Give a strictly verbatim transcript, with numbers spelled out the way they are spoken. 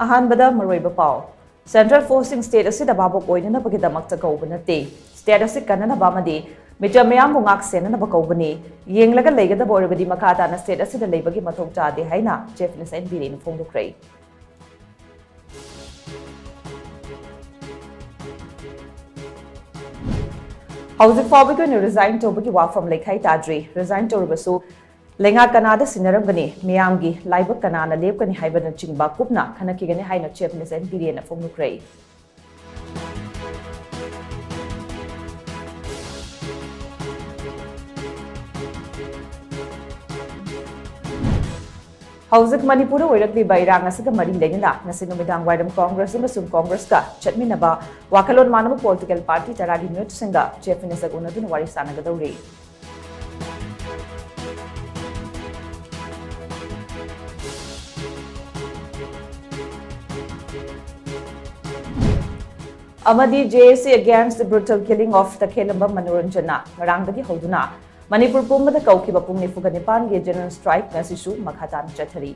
ꯑꯍꯥꯟꯕꯗ ꯃꯔꯨꯑꯣꯏꯕ ꯄꯥꯎ꯫ Central Force ꯁꯤꯡ state ꯑꯁꯤꯗ ꯚꯥꯕꯣꯛ ꯑꯣꯏꯅꯅꯕꯒꯤꯗꯃꯛꯇ ꯀꯧꯕ ꯅꯠꯇꯦ꯫ State ꯑꯁꯤ ꯀꯟꯅꯅꯕ ꯑꯃꯗꯤ ꯃꯤꯆꯝ ꯃꯤꯌꯥꯝꯕꯨ ꯉꯥꯛ ꯁꯦꯟꯅꯅꯕ ꯀꯧꯕꯅꯤ꯫ ꯌꯦꯡꯂꯒ ꯂꯩꯒꯗꯕ ꯑꯣꯏꯔꯕꯗꯤ ꯃꯈꯥ ꯇꯥꯅ state ꯑꯁꯤꯗ ꯂꯩꯕꯒꯤ ꯃꯊꯧ ꯇꯥꯗꯦ ꯍꯥꯏꯅ Chief Minister ꯑꯦꯟ ꯕꯤꯔꯦꯟꯅ ꯐꯣꯡꯗꯣꯛꯈ꯭ꯔꯦ꯫ ꯍꯧꯖꯤꯛ ꯐꯥꯎꯕꯒꯤ ꯑꯣꯏꯅ resign ꯇꯧꯕꯒꯤ ꯋꯥꯐꯝ ꯂꯩꯈꯥꯏ ꯇꯥꯗ꯭ꯔꯤ꯫ Resign ꯇꯧꯔꯕꯁꯨ ꯂꯩꯉꯥꯛ ꯀꯅꯥꯗ ꯁꯤꯟꯅꯔꯝꯒꯅꯤ, ꯃꯤꯌꯥꯝꯒꯤ ꯂꯥꯏꯕꯛ ꯀꯅꯥꯅ ꯂꯦꯞꯀꯅꯤ ꯍꯥꯏꯕꯅꯆꯤꯡꯕ ꯀꯨꯞꯅ ꯈꯟꯅꯈꯤꯒꯅꯤ ꯍꯥꯏꯅ Chief Minister ꯑꯦꯟ ꯕꯤꯔꯦꯟꯅ ꯐꯣꯡꯗꯣꯛꯈ꯭ꯔꯦ꯫ ꯍꯧꯖꯤꯛ ꯃꯅꯤꯄꯨꯔꯗ ꯑꯣꯏꯔꯛꯂꯤꯕ ꯏꯔꯥꯡ ꯑꯁꯤꯒ ꯃꯔꯤ ꯂꯩꯅꯅ ꯉꯁꯤ ꯅꯨꯃꯤꯗꯥꯡ ꯋꯥꯏꯔꯝ Congress ꯑꯃꯁꯨꯡ Congress ꯀ ꯆꯠꯃꯤꯟꯅꯕ ꯋꯥꯈꯜꯂꯣꯟ ꯃꯥꯟꯅꯕ political party ꯇꯔꯥꯒꯤ ꯃꯤꯍꯨꯠꯁꯤꯡꯒ Chief Minister ꯎꯅꯗꯨꯅ ꯋꯥꯔꯤ ꯁꯥꯟꯅꯒꯗꯧꯔꯤ꯫ ꯑꯃꯗꯤ J A C against the brutal killing of ꯇꯈꯦꯜꯂꯝꯕ ꯃꯅꯣꯔꯟꯖꯟꯅ ꯉꯔꯥꯡꯗꯒꯤ ꯍꯧꯗꯨꯅ ꯃꯅꯤꯄꯨꯔ ꯄꯨꯝꯕꯗ ꯀꯧꯈꯤꯕ ꯄꯨꯡ ꯅꯤꯐꯨꯒ ꯅꯤꯄꯥꯟꯒꯤ general strike ꯉꯁꯤꯁꯨ ꯃꯈꯥ ꯇꯥꯅ ꯆꯠꯊꯔꯤ꯫